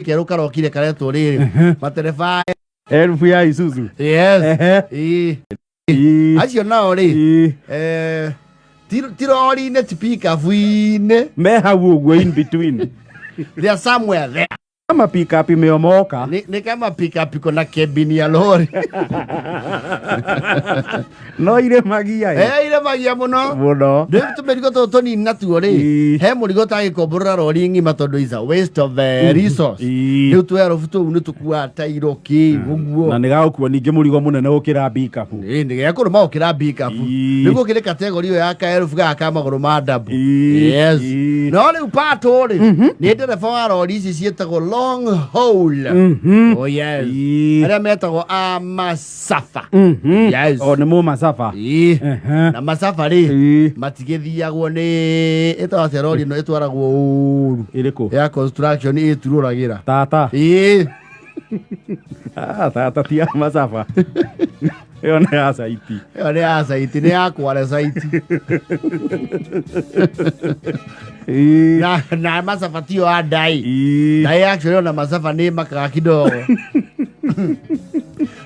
Kerũ karokire karetwo rĩrĩ matereba. Elfu ya Isuzu. Yes. Ehe. Ĩĩ. Ii. Acio nao rĩ, Ii. ti rori-inĩ, ti pikabu-inĩ. Me hau ũguo in between. They are somewhere there. Kama pickup imeomoka. Ni kama pickup iko na kebini ya lori. No irĩ magia ĩ. Ire magia mũno. Mũno. Rĩu tũmĩrigo tũtũ tũnini natuo rĩ, Ii. he mũrigo ũtangĩkomborora rori ng'ima tondũ is a waste of resource. Rĩu twerũbu tũu nĩ tũkuaga tairo kĩ ũguo. Na nĩ gagũkua ningĩ mũrigo mũnene gũkĩra pickup. Ĩĩ, nĩ gekũrũma gũkĩra pickup. Nĩguo kĩrĩ kategori ĩyo ya kaerubu gaka ka magũrũ ma ndabu. Yes. No rĩu patũ rĩ, nĩ ndereba wa rori ici ciĩtagwo long haul. Oh yes. Arĩa metagwo a masafa. Yes. O nĩ mũmacaba. Ĩĩ. Na masafa rĩ, matigĩthiagwo nĩ ĩtagwo atĩa rori ĩno ĩtwaragwo ũru Ĩrĩkũ? Ya construction ĩturũragĩra. Tata. Ĩĩ. Ah, tata ti ya macaba. Ĩyo nĩ ya caiti. Ĩyo nĩ ya caiti, nĩ ya kware caiti. Na macaba tiyo ya ndai. Ndai actually ona macaba nĩ makaga kidogo.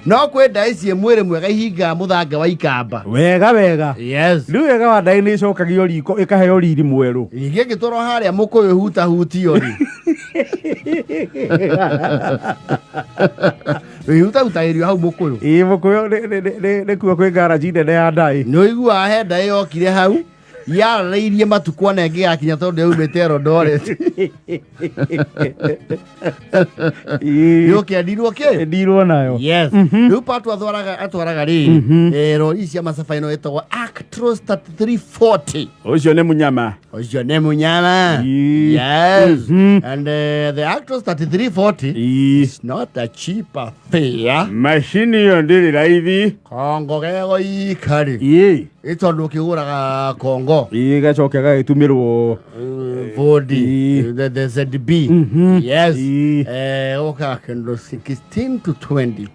No kwĩ ndai ciĩ mwĩrĩ mwega ihingaga mũthanga wa ikamba. Wega wega. Yes. Rĩu wega wa ndai nĩ ĩcokagio riko ĩkaheo riri mwerũ. Ningĩ ĩngĩtwarwo harĩa mũkũyũ hutahutio rĩ, wĩhutahutagĩrio hau mũkũyũ. Ĩĩ, mũkũyũ nĩkuo kwĩ ngaraji nene ya ndai. Nĩ ũiguaga he ndai yokire hau yararĩirie matukũ ana ĩngĩgakinya tondũ yaumĩte Eldoret. Nĩ ũkĩendirwo kĩ? Endirwo nayo. Yes. Rĩu Pato atwaraga rĩrĩ, rori cia macaba ĩno ĩtagwo Actros 3340. Ũcio nĩ mũnyama. Ũcio nĩ mũnyama. Yes. And the Actros 3340 is not a cheap affair. Macini ĩyo ndĩrĩ raithi. Kongo gego ikari. Ĩĩ. Ĩ tondũ ũkĩgũraga kongo. Ĩĩ, gacoke gagĩtumĩrwo. Bodi. Ĩĩ. The ZB. Yes. Ĩĩ. Ũkaga kĩndũ 16 to 20.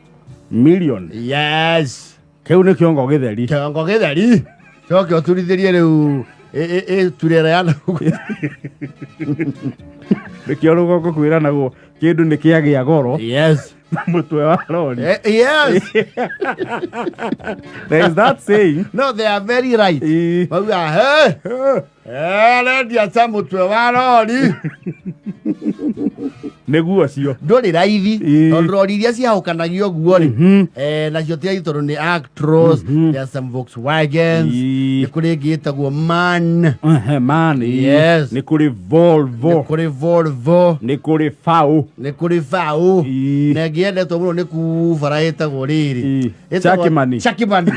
Million. Yes. Kĩu nĩ kĩongo gĩtheri. Kĩongo gĩtheri. Coke ũturithĩrie rĩu ĩturĩra ya Nĩkĩo rũgongo kwĩranagwo kĩndũ nĩ kĩagĩa goro. Yes. Mũtwe wa rori. Yes. There is that saying. No, they are very right. Ĩĩ. Mauga, hey, arendia ta mũtwe wa rori. Nĩguo ũcio. Ndũrĩ raithi. Ĩĩ. Tondũ rori iria cihahũkanagio ũguo rĩ, nacio ti raithi tondũ nĩ Actros, there are some Volkswagens, Ĩĩ. nĩ kũrĩ ĩngĩ ĩtagwo MAN. Ehe, man, ĩĩ. Yes. Nĩ kũrĩ Volvo. Nĩ kũrĩ Volvo. Nĩ kũrĩ FAW. Nĩ kũrĩ FAW. Ĩĩ. Na ĩngĩ yendetwo mũno nĩ kubara ĩtagwo rĩrĩ. Ĩĩ. Ĩtagwo Chakimani. Chakimani.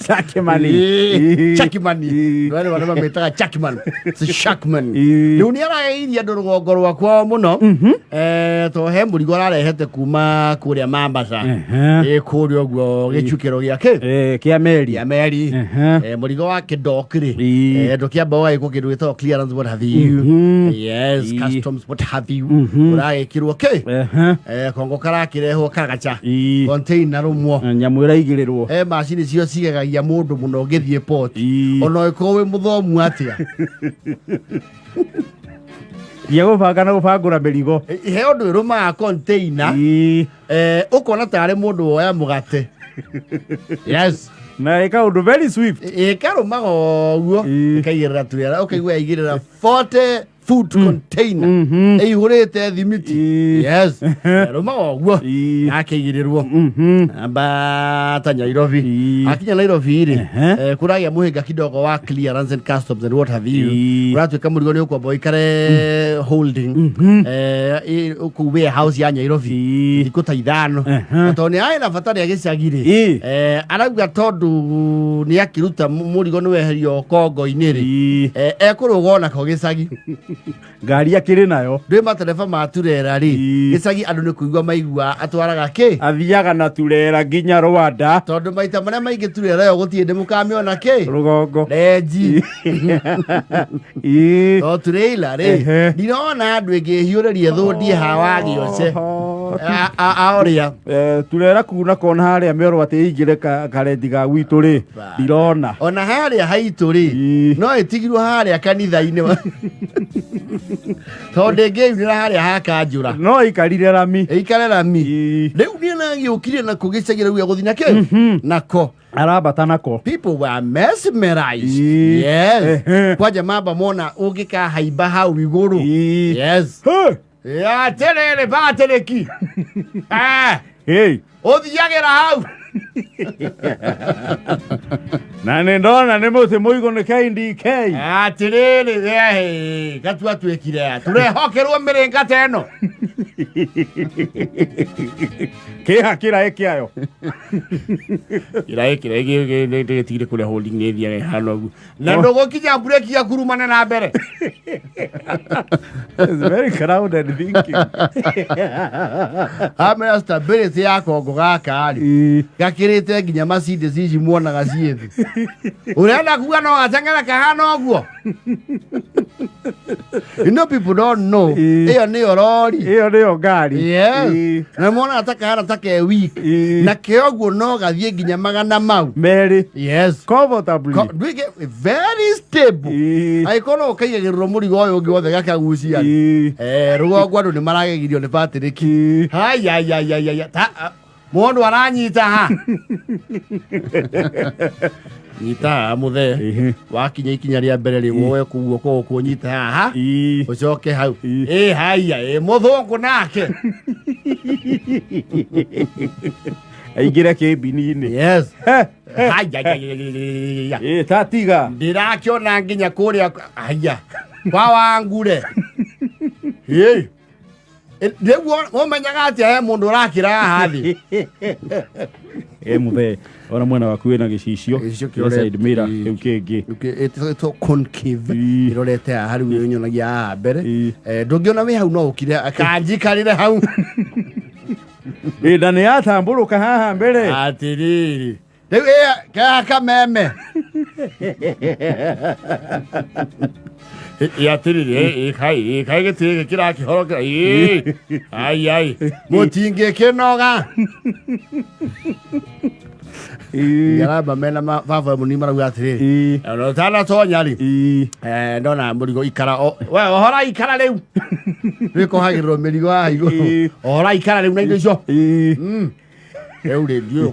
Chakimani. Ĩĩ, Chakimani. Ĩĩ. Wale wale mametaga Chakman. Si Shakman. Ĩĩ. Rĩu nĩ arageirie andũ rũgongo rwakwa mũno. To he mũrigo ararehete kuma kũrĩa Mombasa. Ehe. Ĩ kũrĩa ũguo gĩcukĩro gĩa kĩ? Kĩa meri. Kĩa meri. Ehe. Mũrigo wa kĩndok rĩ. Ĩĩ. Ndũkĩamba ũgagĩkwo kĩndũ gĩtagwo clearance what have you. Yes, customs what have you. Ũragĩkĩrwo kĩ? Ehe. Kongo karakĩrehwo kagacha. Ĩĩ. Container rũmwo. Nyamũ ĩraigĩrĩrwo. He macini cio cigegagia mũndũ mũno ũgĩthiĩ port. Ĩĩ. Ona ũngĩkorwo wĩ mũthomu atĩa. Nginya gũbanga na gũbangũra mĩrigo. He ũndũ ĩrũmaga container. Ĩĩ. Ũkona tarĩ mũndũ woya mũgate. Yes. Na ĩka ũndũ very swift. Ĩkarũmaga ũguo. Ĩĩ. Ĩkaigĩrĩra turera ũkaigua yaigĩrĩra 40 foot container ĩihũrĩte thimiti. Ĩĩ. Yes. Ĩrũmaga ũguo. Ĩĩ. Akĩigĩrĩrwo. Ambata Nairobi. Ĩĩ. Akinya Nairobi rĩ, Ehe. kũragĩa mũhĩnga kidogo wa clearance and customs and what have you. Ĩĩ. Ũratuĩka mũrigo nĩ ũkwamba ũikare holding kũu warehouse ya Nairobi Ĩĩ. thikũ ta ithano. Ehe. Na tondũ nĩ arĩ na bata rĩa gĩcagi rĩ, Ĩĩ. arauga tondũ nĩ akĩruta mũrigo nĩ weherio kongo-inĩ rĩ, Ĩĩ. Ekũrũga onako gĩcagi. Ngari akĩrĩ nayo. Ndwĩ matereba ma turera rĩ, Ĩĩ. gĩcagi andũ nĩ kũigua maigua atwaraga kĩ? Athiaga na turera nginya Rwanda. Tondũ maita marĩa maingĩ turera ĩyo gũtirĩ ndĩ mũkamĩona kĩ? Rũgongo. Renji. Ĩĩ. To turĩila rĩ, Ehe. ndirona andũ ĩngĩhiũrĩria thũndie hawa gĩoce. Oho. Aoria. Turera kuna kona harĩa mĩoro atĩ ĩingĩre karendi ga gwitũ rĩ, ndirona. Ona harĩa haitũ rĩ, Ĩĩ. no ĩtigirwo harĩa kanitha-inĩ. Tondũ ndĩngĩyunĩra harĩa hakanjũra. No ikarire rami. Ĩikare rami. Ĩĩ. Rĩu niĩ nagĩũkire na kũgĩcagi rĩu egũthiĩ na kĩ nako. Arambata nako. People were mesmerized. Ĩĩ. Yes. Ehe. Kwanja mamba mona ũngĩkahaimba hau igũrũ. Ĩĩ. Yes. Hey! Atĩrĩrĩ Patrick. Eh, Hey! ũthiagĩra hau. Na nĩ ndona nĩ mũtĩ mũigũ nĩ KDK. Atĩrĩrĩ we gatua twĩkire tũrehokerwo mĩrĩnga ta ĩno. Kĩha kĩraĩ kĩayo. Kĩraĩ kĩraĩ gĩtigire kũrĩa holding nĩ ĩthiaga ĩhana ũguo. Na ndũgũkinya mbureki ya kurumana na mbere. It's very crowded thinking. Amera stability ya kongo gaka rĩ. Ĩĩ. Gakĩrĩte nginya Mercedes ici muonaga ciĩ thĩ. Ũrenda kuga no gateng'ere kahana ũguo? You know people don't know. Ĩĩ. Ĩyo nĩyo rori. Ĩyo nĩyo ngari. Yes. Ĩĩ. Na monaga ta kahana ta ke weak. Ĩĩ. Na kĩoguo no gathiĩ nginya magana mau. Merĩ. Yes. Comfortably. Nduĩke very stable. Ĩĩ. Angĩkorwo no ũkaigagĩrĩrwo mũrigo ũyũ ũngĩ wothe gakagucia. Ĩĩ. Eh, rũgongo andũ nĩ maragegirio nĩ Patrick. Ĩĩ. Hayayayaya. Ta mũndũ aranyita ha. Nyita haha mũthee. Ĩhĩ. Wakinya ikinya rĩa mbere rĩ woe kũu guoko gũkũ ũnyite haha. Ĩĩ. Ũcoke hau. Ĩĩ. Ĩ haiya ĩ mũthũngũ nake. Aingĩre kĩmbini-inĩ. Yes. He. Hayayayaya. Ĩĩ tatiga. Ndĩrakĩona nginya kũrĩa haiya kwa wangure. Ĩ. Rĩu ũmenyaga atĩa he mũndũ ũrakĩra haha thĩ? Ĩ mũthee. Ona mwena waku wĩna gĩcicio. Gĩcicio Gĩa kĩrorete- side mirror Ĩĩ. kĩu kĩngĩ. Ĩtwo concave Ĩĩ. ĩrorete haha rĩu ĩnyonagia haha mbere. Ĩĩ. Eh, ndũngĩona wĩ hau no ũkire kanjikarĩre hau. Ĩ na nĩ yatambũrũka haha mbere. Atĩrĩrĩ. Rĩu ĩ keha kameme. Ĩ atĩrĩrĩ ĩ kai ĩ kai gĩtĩ gĩkĩ kĩrakĩhorokera ĩ ai ai mũtingĩkĩnoga. Ĩĩ. Ngaramba mena baba mũnini marauga atĩrĩrĩ. Ĩĩ. Ona ũtanatonya rĩ. Ĩĩ. Eh, ndona mũrigo ikara we ohora ikara rĩu rĩkohagĩrĩrwo mĩrigo haha igũrũ Ĩĩ. ohora ikara rĩu na indo icio Ĩĩ. Rĩu rĩ ndiũĩ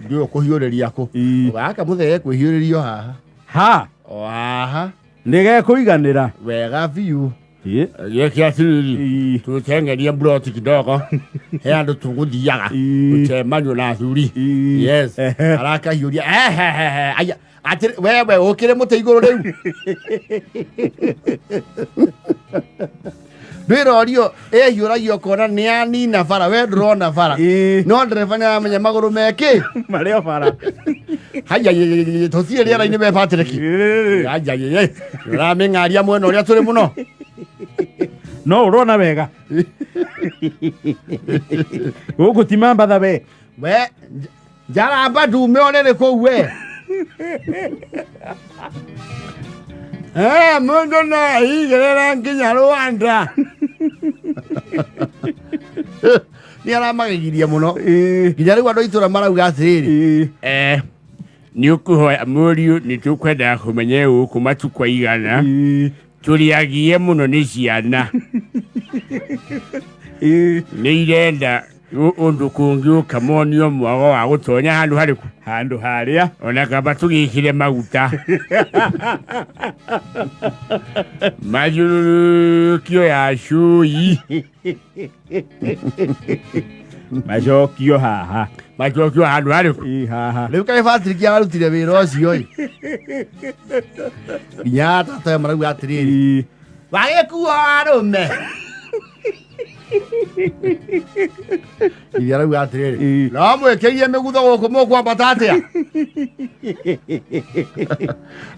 ndiũĩ kũhiũrĩria kũ. Ĩĩ. Gaka mũthee kwĩhiũrĩrio haha Ha. o haha Nĩ gekũiganĩra. wega biũ. Ĩĩ. Gĩke atĩrĩrĩ Ĩĩ. tũtengerie mburoti kidogo he andũ tũgũthiaga Ĩĩ. gũcemanio na athuri. Ĩĩ. Yes. Ehe. Arakahiũria ehehehe aya atĩrĩ wewe ũkĩrĩ mũtĩ igũrũ rĩu ndwĩrorio ĩhiũragio ũkona nĩ anina bara we ndũrona bara. Ĩĩ. No ndereba nĩ aramenya magũrũ mekĩ Marĩ o bara. haya tũtirĩ rĩera-inĩ we Patrick. Ĩĩ. Aya ũramĩng'aria mwena ũrĩa tũrĩ mũno. No ũrona wega. Gũkũ ti Mambatha we. We njaramba ndume ũrĩrĩ kũu we. Eh, mũndũ no aigĩrĩre nginya Rwanda. Nĩ aramagegirie mũno. Ĩĩ. Nginya rĩu andũ a itũra marauga atĩrĩrĩ. Ĩĩ. Eh, nĩ ũkũhoya mũriũ nĩ tũkwendaga kũmenya gũkũ matukũ aigana. Ĩĩ. Tũrĩagie mũno nĩ ciana. Ĩĩ. Nĩ irenda ũndũ kũngĩ ũkamonio mwago wa gũtonya handũ harĩkũ. Handũ harĩa. Ona kaba tũgĩkĩre maguta. Mathiũrũrũkio ya cui. Macokio haha. Macokio handũ harĩkũ. Ĩĩ haha. Rĩu kaĩ Patrick ararutire wĩra ũcio ĩ. Nginya tata aya marauga atĩrĩrĩ. Ĩĩ. Wagĩkuo arũme. Ithe arauga atĩrĩrĩ. Ĩĩ. No mwĩkĩrie mĩgutho gũkũ mũkwambata atĩa?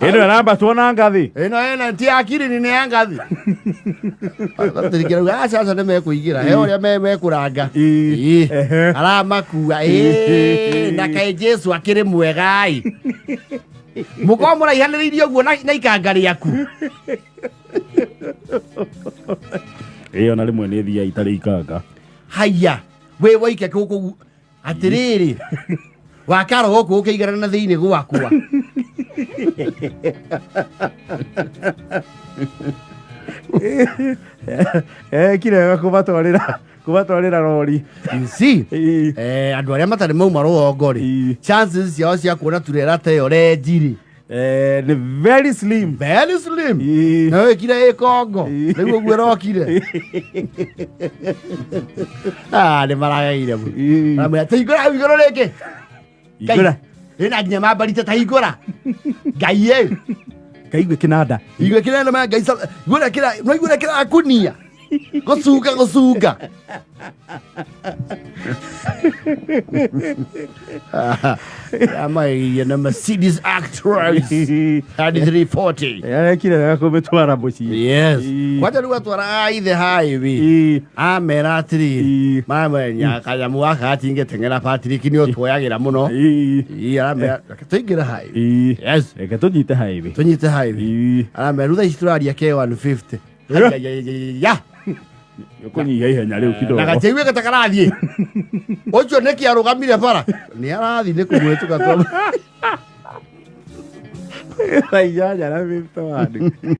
Ĩno ĩrambatwo na ngathĩ. Ĩno ĩno ti ya kirini nĩ ya ngathi. Patrick arauga aca aca nĩ mekũingĩra. He ũrĩa mekũranga. Ĩĩ. Ĩĩ. Ehe. Aramakua. Ĩĩ. Na kaĩ Jesu akĩrĩ mwega ĩ. Mũkorwo mũraihanĩrĩirie ũguo na ikanga rĩaku. Ĩyo na rĩmwe nĩ ĩthiaga itarĩ ikanga. Haiya. Wĩ waike kũkũ atĩrĩrĩ. Wakaro gũkũ ũkĩigana na thĩinĩ gwakwa. Ekire wega kũmatwarĩra rori. You see? Ĩĩ. Andũ arĩa matarĩ mauma rũgongo rĩ, chances ciao cia kuona turera ta ĩyo renji rĩ, Nĩ very slim. Very slim. Ĩĩ. Na wĩkire ĩkongo. Rĩu ũguo ĩrokire. Ah, nĩ marageire mũno. Maramwĩra, "Ta hingũra hau igũrũ rĩngĩ." Ngai, Hingũra. ĩna nginya mambarite ta hingũra. Ngai ĩ. Kaigue kĩnanda. Igwe kĩrenda ma Ngai igũrũ kĩra no igũrũ kĩrakunia. Gũcunga gũcunga. Amageire na Mercedes Actros 3340. Arekire wega kũmĩtwara mũciĩ. Yes. Ĩĩ. Kwanja rĩu atwaraga ithe highway. Amera atĩrĩrĩ, mamenya kanyamũ gaka gatingĩteng'era, Patrick nĩ ũtuoyagĩra mũno. Ĩĩ, aramera reke tũingĩre highway. Yes. Reke tũnyite highway. Tũnyite highway. Aramera rĩu thaa ici tũraria K150. Ya. Kũnyihia ihenya rĩu kidogo. Na gatiaiguĩka ta karathiĩ. Ũcio nĩkĩ arũgamire bara? Nĩ arathiĩ nĩ kũmwĩtũka tondũ Thaa 8 na 51.